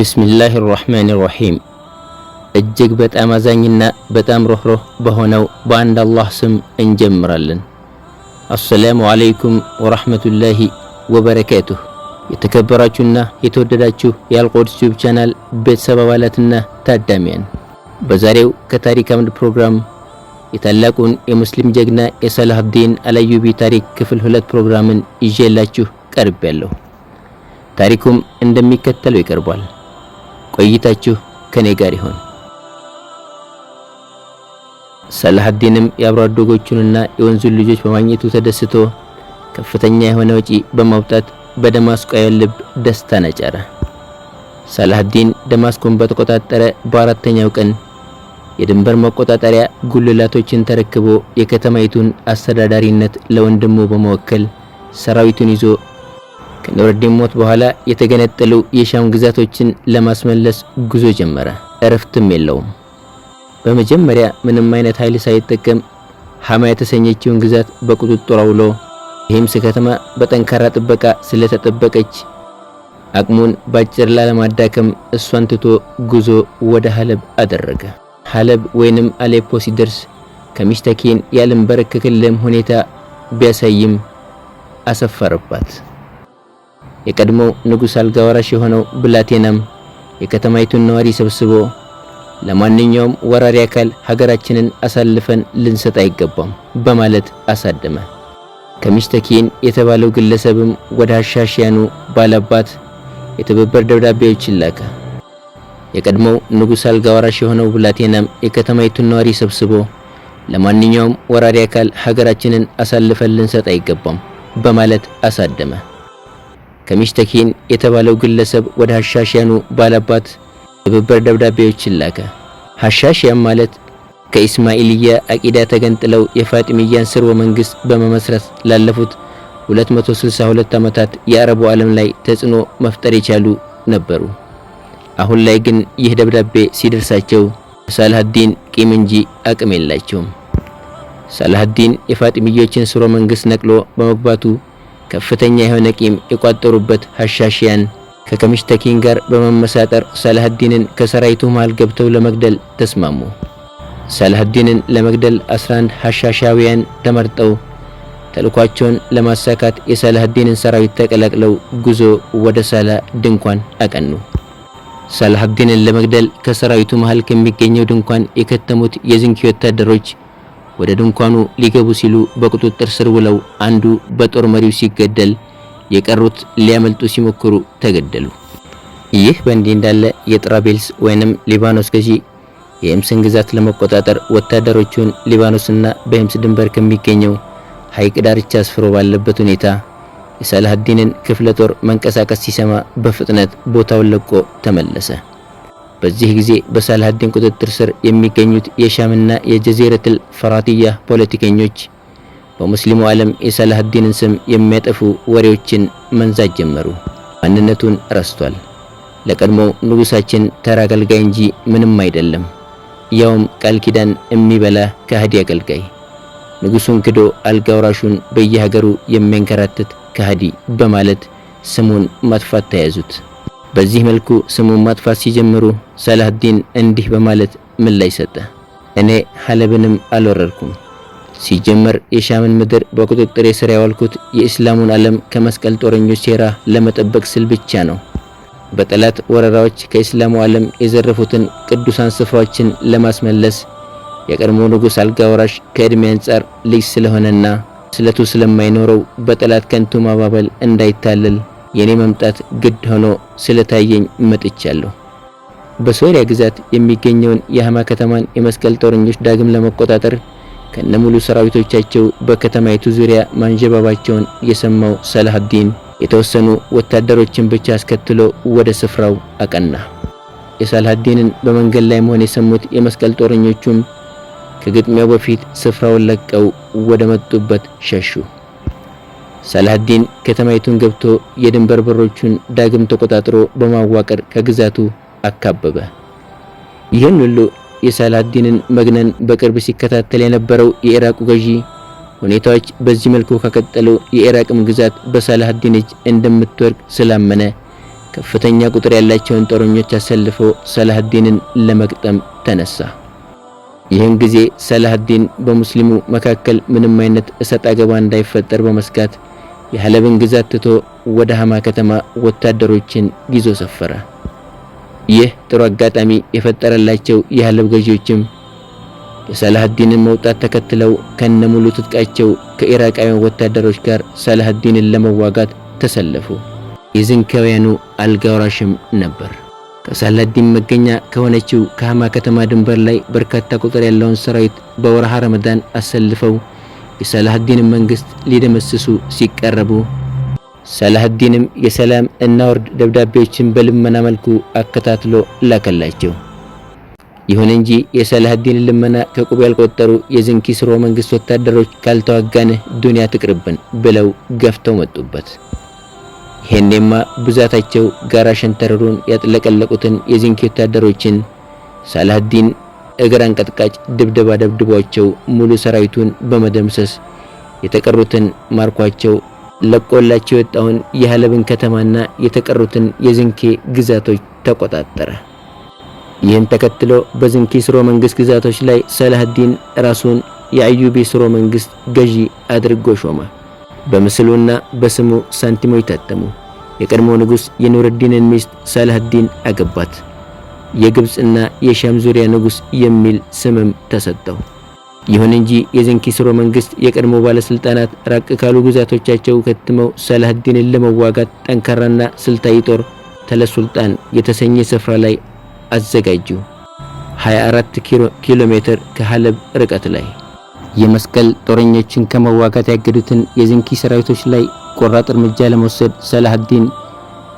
ቢስሚላህ ራህማን ራሂም። እጅግ በጣም አዛኝና በጣም ሩህሩህ በሆነው በአንድ አላህ ስም እንጀምራለን። አሰላሙ አለይኩም ወራህመቱላሂ ወበረካቱሁ። የተከበራችሁና የተወደዳችሁ የአልቆድስ ቲዩብ ቻናል ቤተሰብ አባላትና ታዳሚያን፣ በዛሬው ከታሪክ አምድ ፕሮግራም የታላቁን የሙስሊም ጀግና የሰላሁዲን አልአዩቢ ታሪክ ክፍል 2 ፕሮግራምን ይዤላችሁ ቀርቤያለሁ። ታሪኩም እንደሚከተለው ይቀርባል። ቆይታችሁ ከኔ ጋር ይሁን። ሰላሁዲንም የአብሮ አደጎቹንና የወንዙን ልጆች በማግኘቱ ተደስቶ ከፍተኛ የሆነ ወጪ በማውጣት በደማስቆ ልብ ደስታን አጫረ። ሰላሁዲን ደማስቆን በተቆጣጠረ በአራተኛው ቀን የድንበር መቆጣጠሪያ ጉልላቶችን ተረክቦ የከተማይቱን አስተዳዳሪነት ለወንድሙ በመወከል ሰራዊቱን ይዞ ከኑረዲን ሞት በኋላ የተገነጠሉ የሻም ግዛቶችን ለማስመለስ ጉዞ ጀመረ። እረፍትም የለውም። በመጀመሪያ ምንም አይነት ኃይል ሳይጠቀም ሐማ የተሰኘችውን ግዛት በቁጥጥሩ አውሎ የሂምስ ከተማ በጠንካራ ጥበቃ ስለተጠበቀች አቅሙን ባጭር ላለማዳከም እሷን ትቶ ጉዞ ወደ ሐለብ አደረገ። ሐለብ ወይንም አሌፖ ሲደርስ ከሚሽተኪን ያልንበረከክልም ሁኔታ ቢያሳይም አሰፈረባት። የቀድሞው ንጉሥ አልጋ ወራሽ የሆነው ብላቴናም የከተማይቱን ነዋሪ ሰብስቦ ለማንኛውም ወራሪ አካል ሀገራችንን አሳልፈን ልንሰጥ አይገባም በማለት አሳደመ። ከሚሽተኪን የተባለው ግለሰብም ወደ ሐሻሽያኑ ባላባት የትብብር ደብዳቤዎችን ላከ። የቀድሞው ንጉሥ አልጋ ወራሽ የሆነው ብላቴናም የከተማይቱን ነዋሪ ሰብስቦ ለማንኛውም ወራሪ አካል ሀገራችንን አሳልፈን ልንሰጥ አይገባም በማለት አሳደመ። ከሚሽተኪን የተባለው ግለሰብ ወደ ሐሻሽያኑ ባላባት ትብብር ደብዳቤዎችን ላከ። ሐሻሽያን ማለት ከኢስማኤልያ አቂዳ ተገንጥለው የፋጢሚያን ስርወ መንግስት በመመስረት ላለፉት 262 ዓመታት የአረቡ ዓለም ላይ ተጽዕኖ መፍጠር የቻሉ ነበሩ። አሁን ላይ ግን ይህ ደብዳቤ ሲደርሳቸው ሳላሃዲን ቂም እንጂ አቅም የላቸውም። ሳላሃዲን የፋጢሚዮችን ስርወ መንግስት ነቅሎ በመግባቱ ከፍተኛ የሆነ ቂም የቋጠሩበት ሐሻሽያን ከከሚሽተኪን ጋር በመመሳጠር ሳላሃዲንን ከሰራዊቱ መሃል ገብተው ለመግደል ተስማሙ። ሳላሃዲንን ለመግደል 11 ሐሻሻውያን ተመርጠው ተልኳቸውን ለማሳካት የሳላሃዲንን ሰራዊት ተቀላቅለው ጉዞ ወደ ሳላ ድንኳን አቀኑ። ሳላሃዲንን ለመግደል ከሰራዊቱ መሃል ከሚገኘው ድንኳን የከተሙት የዝንኪ ወታደሮች ወደ ድንኳኑ ሊገቡ ሲሉ በቁጥጥር ስር ውለው አንዱ በጦር መሪው ሲገደል፣ የቀሩት ሊያመልጡ ሲሞክሩ ተገደሉ። ይህ በእንዲህ እንዳለ የጥራቤልስ ወይንም ሊባኖስ ገዢ የሂምስን ግዛት ለመቆጣጠር ወታደሮቹን ሊባኖስና በሂምስ ድንበር ከሚገኘው ሐይቅ ዳርቻ አስፍሮ ባለበት ሁኔታ የሳላሃዲንን ክፍለ ጦር መንቀሳቀስ ሲሰማ በፍጥነት ቦታውን ለቆ ተመለሰ። በዚህ ጊዜ በሳላሃዲን ቁጥጥር ስር የሚገኙት የሻምና የጀዚረቱል ፈራቲያ ፖለቲከኞች በሙስሊሙ ዓለም የሳላሃዲንን ስም የሚያጠፉ ወሬዎችን መንዛት ጀመሩ። ማንነቱን ረስቷል። ለቀድሞው ንጉሳችን ተራ አገልጋይ እንጂ ምንም አይደለም። ያውም ቃል ኪዳን የሚበላ ከሃዲ አገልጋይ፣ ንጉሱን ክዶ አልጋ ወራሹን በየሀገሩ የሚያንከራትት ከሃዲ በማለት ስሙን ማጥፋት ተያዙት። በዚህ መልኩ ስሙን ማጥፋት ሲጀምሩ ሳላሃዲን እንዲህ በማለት ምላሽ ሰጠ። እኔ ሐለብንም አልወረርኩም። ሲጀመር የሻምን ምድር በቁጥጥሬ ስር ያዋልኩት የኢስላሙን ዓለም ከመስቀል ጦረኞች ሴራ ለመጠበቅ ስል ብቻ ነው። በጠላት ወረራዎች ከኢስላሙ ዓለም የዘረፉትን ቅዱሳን ስፍራዎችን ለማስመለስ የቀድሞ ንጉሥ አልጋ ወራሽ ከዕድሜ አንጻር ልጅ ስለሆነና ስለቱ ስለማይኖረው በጠላት ከንቱ ማባበል እንዳይታለል የኔ መምጣት ግድ ሆኖ ስለታየኝ መጥቻለሁ። በሶሪያ ግዛት የሚገኘውን የሐማ ከተማን የመስቀል ጦረኞች ዳግም ለመቆጣጠር ከነሙሉ ሰራዊቶቻቸው በከተማይቱ ዙሪያ ማንዣበባቸውን የሰማው ሰላሃዲን የተወሰኑ ወታደሮችን ብቻ አስከትሎ ወደ ስፍራው አቀና። የሳላሃዲንን በመንገድ ላይ መሆን የሰሙት የመስቀል ጦረኞቹም ከግጥሚያው በፊት ስፍራውን ለቀው ወደ መጡበት ሸሹ። ሳላሃዲን ከተማይቱን ገብቶ የድንበር በሮቹን ዳግም ተቆጣጥሮ በማዋቀር ከግዛቱ አካበበ። ይህን ሁሉ የሳላሃዲንን መግነን በቅርብ ሲከታተል የነበረው የኢራቁ ገዢ ሁኔታዎች በዚህ መልኩ ከቀጠሉ የኢራቅም ግዛት በሳላሃዲን እጅ እንደምትወድቅ ስላመነ ከፍተኛ ቁጥር ያላቸውን ጦረኞች አሰልፎ ሰላህዲንን ለመግጠም ተነሳ። ይህን ጊዜ ሰላህዲን በሙስሊሙ መካከል ምንም አይነት እሰጥ አገባ እንዳይፈጠር በመስጋት የሐለብን ግዛት ትቶ ወደ ሐማ ከተማ ወታደሮችን ይዞ ሰፈረ። ይህ ጥሩ አጋጣሚ የፈጠረላቸው የሐለብ ገዢዎችም የሰላህዲንን መውጣት ተከትለው ከነሙሉ ትጥቃቸው ከኢራቃውያን ወታደሮች ጋር ሰላህዲንን ለመዋጋት ተሰለፉ። የዝንካውያኑ አልጋ ወራሽም ነበር። ከሳላዲን መገኛ ከሆነችው ከሐማ ከተማ ድንበር ላይ በርካታ ቁጥር ያለውን ሰራዊት በወርሃ ረመዳን አሰልፈው የሰላህዲንን መንግስት ሊደመስሱ ሲቀረቡ ሰላህዲንም የሰላም እናውርድ ደብዳቤዎችን በልመና መልኩ አከታትሎ ላከላቸው። ይሁን እንጂ የሰላህዲንን ልመና ከቁብ ያልቆጠሩ የዝንኪ ስርወ መንግስት ወታደሮች ካልተዋጋንህ ዱንያ ትቅርብን ብለው ገፍተው መጡበት። ይሄኔማ ብዛታቸው ጋራ ሸንተረሩን ያጥለቀለቁትን የዝንኪ ወታደሮችን ሳላህዲን እግር አንቀጥቃጭ ድብደባ ደብድቧቸው ሙሉ ሰራዊቱን በመደምሰስ የተቀሩትን ማርኳቸው ለቆላቸው የወጣውን የሐለብን ከተማና የተቀሩትን የዝንኬ ግዛቶች ተቆጣጠረ። ይህን ተከትሎ በዝንኪ ስርወ መንግስት ግዛቶች ላይ ሰላህዲን ራሱን የአዩቢ ስርወ መንግስት ገዢ አድርጎ ሾመ። በምስሉና በስሙ ሳንቲሞች ታተሙ። የቀድሞ ንጉስ የኑረዲንን ሚስት ሰላህዲን አገባት። የግብፅና የሻም ዙሪያ ንጉስ የሚል ስምም ተሰጠው። ይሁን እንጂ የዝንኪ ስርወ መንግስት የቀድሞ ባለስልጣናት ራቅ ካሉ ግዛቶቻቸው ከትመው ሰላህዲንን ለመዋጋት ጠንካራና ስልታዊ ጦር ተለሱልጣን የተሰኘ ስፍራ ላይ አዘጋጁ። 24 ኪሎ ሜትር ከሐለብ ርቀት ላይ የመስቀል ጦረኞችን ከመዋጋት ያገዱትን የዝንኪ ሰራዊቶች ላይ ቆራጥ እርምጃ ለመውሰድ ሰላህዲን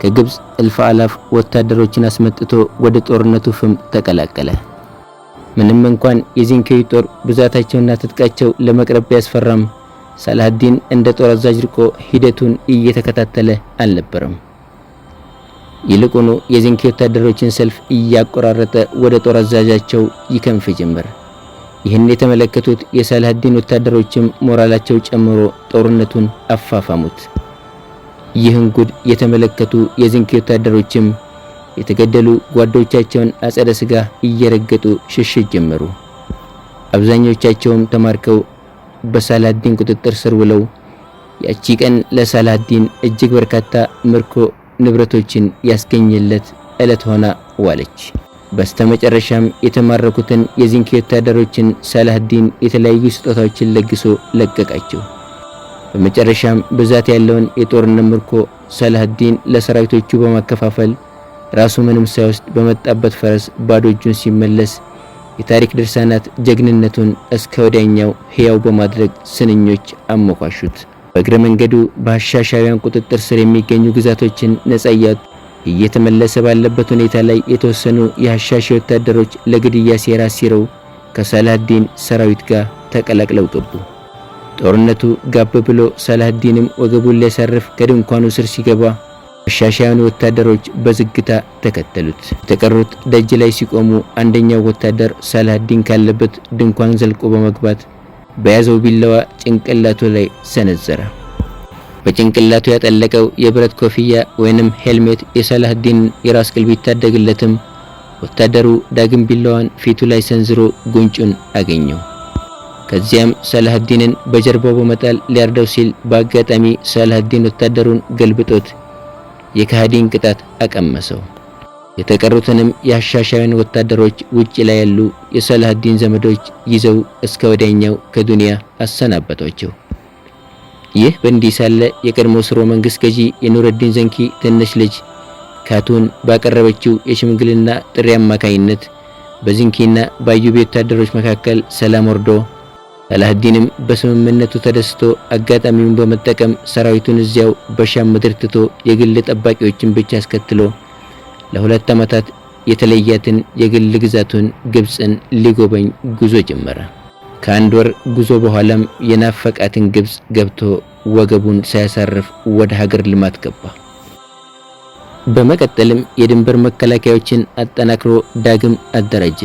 ከግብፅ እልፍ አላፍ ወታደሮችን አስመጥቶ ወደ ጦርነቱ ፍም ተቀላቀለ። ምንም እንኳን የዚንኪ ጦር ብዛታቸውና ትጥቃቸው ለመቅረብ ቢያስፈራም ሰላህዲን እንደ ጦር አዛዥ ርቆ ሂደቱን እየተከታተለ አልነበረም። ይልቁኑ የዝንኪ ወታደሮችን ሰልፍ እያቆራረጠ ወደ ጦር አዛዣቸው ይከንፍ ጀመር። ይህን የተመለከቱት የሳላህዲን ወታደሮችም ሞራላቸው ጨምሮ ጦርነቱን አፋፋሙት። ይህን ጉድ የተመለከቱ የዝንኪ ወታደሮችም የተገደሉ ጓዶቻቸውን አጸደ ስጋ እየረገጡ ሽሽት ጀመሩ። አብዛኞቻቸውም ተማርከው በሳላዲን ቁጥጥር ስር ውለው ያቺ ቀን ለሳላዲን እጅግ በርካታ ምርኮ ንብረቶችን ያስገኘለት ዕለት ሆና ዋለች። በስተመጨረሻም የተማረኩትን የዚንኪ ወታደሮችን ሳላህዲን የተለያዩ ስጦታዎችን ለግሶ ለቀቃቸው። በመጨረሻም ብዛት ያለውን የጦርነት ምርኮ ሳላህዲን ለሰራዊቶቹ በማከፋፈል ራሱ ምንም ሳይወስድ በመጣበት ፈረስ ባዶ እጁን ሲመለስ የታሪክ ድርሳናት ጀግንነቱን እስከ ወዲያኛው ሕያው በማድረግ ስንኞች አሞካሹት። በእግረ መንገዱ በአሻሻውያን ቁጥጥር ስር የሚገኙ ግዛቶችን ነጻ እያወጣ እየተመለሰ ባለበት ሁኔታ ላይ የተወሰኑ የሐሻሽ ወታደሮች ለግድያ ሴራ ሲረው ከሳላህዲን ሰራዊት ጋር ተቀላቅለው ገቡ። ጦርነቱ ጋብ ብሎ ሳላህዲንም ወገቡን ሊያሳርፍ ከድንኳኑ ስር ሲገባ ሐሻሻውያን ወታደሮች በዝግታ ተከተሉት። የተቀሩት ደጅ ላይ ሲቆሙ አንደኛው ወታደር ሳላህዲን ካለበት ድንኳን ዘልቆ በመግባት በያዘው ቢላዋ ጭንቅላቱ ላይ ሰነዘረ። በጭንቅላቱ ያጠለቀው የብረት ኮፍያ ወይንም ሄልሜት የሳላህዲን የራስ ቅል ቢታደግለትም ወታደሩ ዳግም ቢላዋን ፊቱ ላይ ሰንዝሮ ጉንጩን አገኘው። ከዚያም ሳላህዲንን በጀርባው በመጣል ሊያርደው ሲል በአጋጣሚ ሳላህዲን ወታደሩን ገልብጦት የከሃዲን ቅጣት አቀመሰው። የተቀሩትንም የሐሻሻውያን ወታደሮች ውጭ ላይ ያሉ የሳላህዲን ዘመዶች ይዘው እስከ ወዲያኛው ከዱንያ አሰናበቷቸው። ይህ በእንዲህ ሳለ የቀድሞ ስርወ መንግስት ገዢ የኑረዲን ዘንኪ ትንሽ ልጅ ካቱን ባቀረበችው የሽምግልና ጥሪ አማካኝነት በዝንኪና በአዩቢ ወታደሮች መካከል ሰላም ወርዶ ሳላህዲንም በስምምነቱ ተደስቶ አጋጣሚውን በመጠቀም ሰራዊቱን እዚያው በሻም ምድር ትቶ የግል ጠባቂዎችን ብቻ አስከትሎ ለሁለት ዓመታት የተለያትን የግል ግዛቱን ግብፅን ሊጎበኝ ጉዞ ጀመረ። ከአንድ ወር ጉዞ በኋላም የናፈቃትን ግብፅ ገብቶ ወገቡን ሳያሳርፍ ወደ ሀገር ልማት ገባ። በመቀጠልም የድንበር መከላከያዎችን አጠናክሮ ዳግም አደራጀ።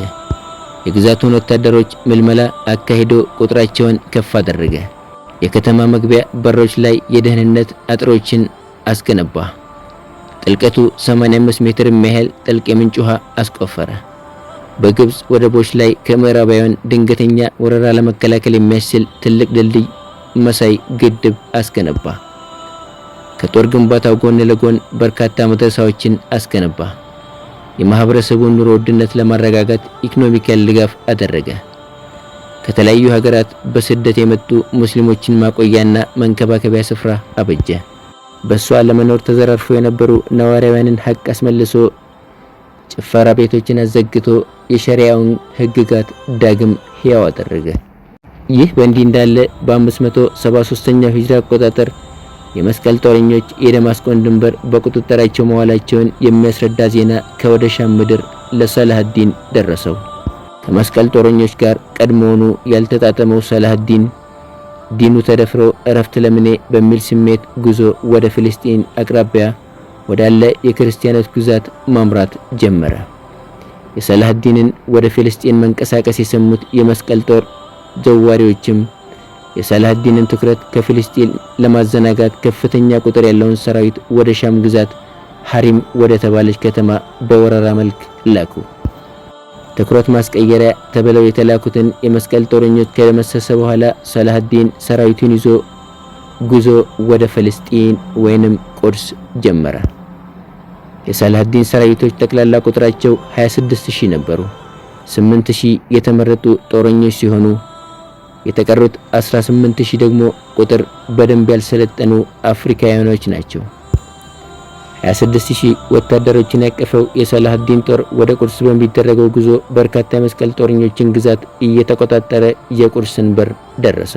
የግዛቱን ወታደሮች ምልመላ አካሂዶ ቁጥራቸውን ከፍ አደረገ። የከተማ መግቢያ በሮች ላይ የደህንነት አጥሮችን አስገነባ። ጥልቀቱ 85 ሜትር የሚያህል ጥልቅ የምንጭ ውሃ አስቆፈረ። በግብፅ ወደቦች ላይ ከምዕራባውያን ድንገተኛ ወረራ ለመከላከል የሚያስችል ትልቅ ድልድይ መሳይ ግድብ አስገነባ። ከጦር ግንባታው ጎን ለጎን በርካታ መድረሳዎችን አስገነባ። የማህበረሰቡን ኑሮ ውድነት ለማረጋጋት economical ድጋፍ አደረገ። ከተለያዩ ሀገራት በስደት የመጡ ሙስሊሞችን ማቆያና መንከባከቢያ ስፍራ አበጀ። በሷ ለመኖር ተዘራርፎ የነበሩ ነዋሪያውያንን ሀቅ አስመልሶ ጭፈራ ቤቶችን አዘግቶ የሸሪያውን ህግጋት ዳግም ሕያው አደረገ። ይህ በእንዲህ እንዳለ በ573ኛው ሂጅራ አቆጣጠር የመስቀል ጦረኞች የደማስቆን ድንበር በቁጥጥራቸው መዋላቸውን የሚያስረዳ ዜና ከወደ ሻም ምድር ለሰላሃዲን ደረሰው። ከመስቀል ጦረኞች ጋር ቀድሞውኑ ያልተጣጠመው ሰላሃዲን ዲኑ ተደፍሮ እረፍት ለምኔ በሚል ስሜት ጉዞ ወደ ፍልስጤን አቅራቢያ ወዳለ የክርስቲያኖች ግዛት ማምራት ጀመረ። የሰላሃዲንን ወደ ፍልስጤን መንቀሳቀስ የሰሙት የመስቀል ጦር ዘዋሪዎችም የሰላሃዲንን ትኩረት ከፍልስጤን ለማዘናጋት ከፍተኛ ቁጥር ያለውን ሰራዊት ወደ ሻም ግዛት ሐሪም ወደ ተባለች ከተማ በወረራ መልክ ላኩ። ትኩረት ማስቀየሪያ ተብለው የተላኩትን የመስቀል ጦረኞች ከደመሰሰ በኋላ ሰላሃዲን ሰራዊቱን ይዞ ጉዞ ወደ ፍልስጤን ወይንም ቁድስ ጀመረ። የሰላሃዲን ሰራዊቶች ጠቅላላ ቁጥራቸው 26,000 ነበሩ። 8,000 የተመረጡ ጦረኞች ሲሆኑ የተቀሩት 18,000 ደግሞ ቁጥር በደንብ ያልሰለጠኑ አፍሪካውያኖች ናቸው። 26,000 ወታደሮችን ያቀፈው የሰላሃዲን ጦር ወደ ቁድስ በሚደረገው ጉዞ በርካታ የመስቀል ጦረኞችን ግዛት እየተቆጣጠረ የቁድስን በር ደረሰ።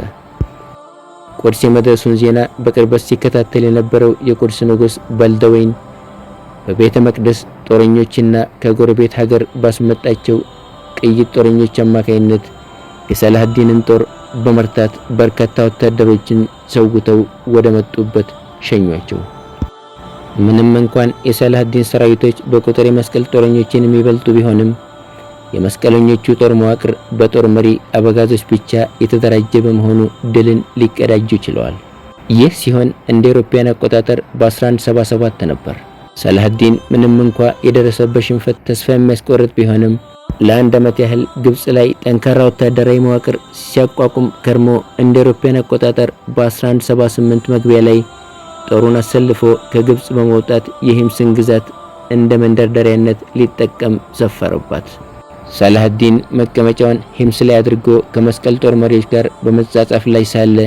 ቁድስ የመድረሱን ዜና በቅርበት ሲከታተል የነበረው የቁድስ ንጉሥ በልደወይን በቤተ መቅደስ ጦረኞችና ከጎረቤት ሀገር ባስመጣቸው ቅይጥ ጦረኞች አማካይነት የሰላሃዲንን ጦር በመርታት በርካታ ወታደሮችን ሰውተው ወደ መጡበት ሸኟቸው። ምንም እንኳን የሰላሃዲን ሰራዊቶች በቁጥር የመስቀል ጦረኞችን የሚበልጡ ቢሆንም የመስቀለኞቹ ጦር መዋቅር በጦር መሪ አበጋዞች ብቻ የተደራጀ በመሆኑ ድልን ሊቀዳጁ ችለዋል። ይህ ሲሆን እንደ አውሮፓውያን አቆጣጠር በ1177 ነበር። ሰላሃዲን ምንም እንኳ የደረሰበት ሽንፈት ተስፋ የሚያስቆርጥ ቢሆንም ለአንድ ዓመት ያህል ግብጽ ላይ ጠንካራ ወታደራዊ መዋቅር ሲያቋቁም ከርሞ እንደ አውሮፓውያን አቆጣጠር በ1178 መግቢያ ላይ ጦሩን አሰልፎ ከግብጽ በመውጣት የሂምስን ግዛት እንደ መንደርደሪያነት ሊጠቀም ሰፈረባት። ሰላሃዲን መቀመጫውን ሂምስ ላይ አድርጎ ከመስቀል ጦር መሪዎች ጋር በመጻጻፍ ላይ ሳለ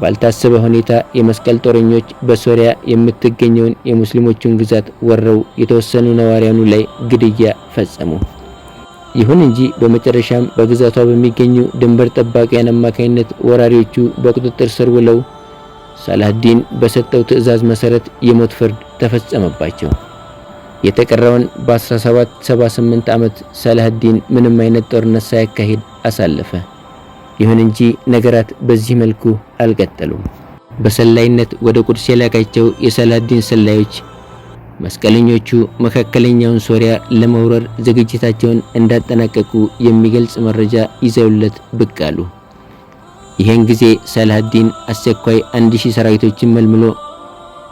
ባልታሰበ ሁኔታ የመስቀል ጦረኞች በሶሪያ የምትገኘውን የሙስሊሞቹን ግዛት ወረው የተወሰኑ ነዋሪያኑ ላይ ግድያ ፈጸሙ። ይሁን እንጂ በመጨረሻም በግዛቷ በሚገኙ ድንበር ጠባቂያን አማካኝነት ወራሪዎቹ በቁጥጥር ስር ውለው ሰላሃዲን በሰጠው ትዕዛዝ መሰረት የሞት ፍርድ ተፈጸመባቸው። የተቀረውን በ1778 ዓመት ሰላሃዲን ምንም አይነት ጦርነት ሳያካሂድ አሳለፈ። ይሁን እንጂ ነገራት በዚህ መልኩ አልቀጠሉም። በሰላይነት ወደ ቁድስ የላካቸው የሰላሃዲን ሰላዮች መስቀለኞቹ መካከለኛውን ሶሪያ ለመውረር ዝግጅታቸውን እንዳጠናቀቁ የሚገልጽ መረጃ ይዘውለት ብቅ አሉ። ይህን ጊዜ ሰላሃዲን አስቸኳይ 1000 ሰራዊቶችን መልምሎ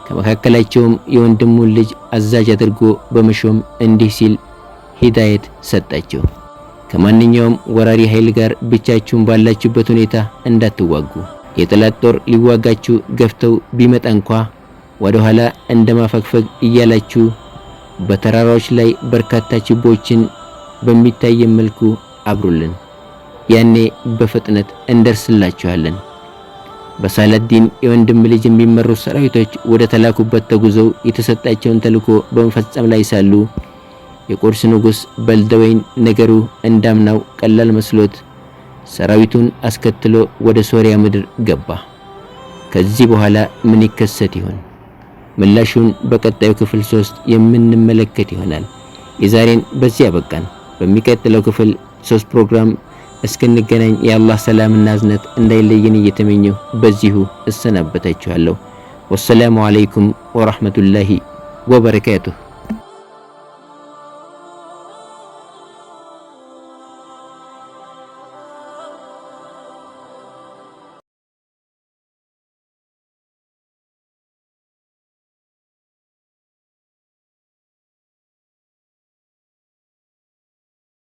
ከመካከላቸውም የወንድሙን ልጅ አዛዥ አድርጎ በመሾም እንዲህ ሲል ሂዳየት ሰጣቸው። ከማንኛውም ወራሪ ኃይል ጋር ብቻችሁን ባላችሁበት ሁኔታ እንዳትዋጉ። የጠላት ጦር ሊዋጋችሁ ገፍተው ቢመጣ እንኳ ወደ ኋላ እንደማፈግፈግ እያላችሁ በተራራዎች ላይ በርካታ ችቦችን በሚታይ መልኩ አብሩልን። ያኔ በፍጥነት እንደርስላችኋለን። በሳላዲን የወንድም ልጅ የሚመሩ ሰራዊቶች ወደ ተላኩበት ተጉዘው የተሰጣቸውን ተልዕኮ በመፈጸም ላይ ሳሉ የቁድስ ንጉሥ በልደወይን ነገሩ እንዳምናው ቀላል መስሎት ሰራዊቱን አስከትሎ ወደ ሶሪያ ምድር ገባ። ከዚህ በኋላ ምን ይከሰት ይሆን? ምላሹን በቀጣዩ ክፍል 3 የምንመለከት ይሆናል። የዛሬን በዚህ ያበቃን። በሚቀጥለው ክፍል 3 ፕሮግራም እስክንገናኝ የአላህ ሰላምና እዝነት እንዳይለየን እየተመኘሁ በዚሁ እሰናበታችኋለሁ። ወሰላሙ አለይኩም ወራህመቱላሂ ወበረካቱሁ።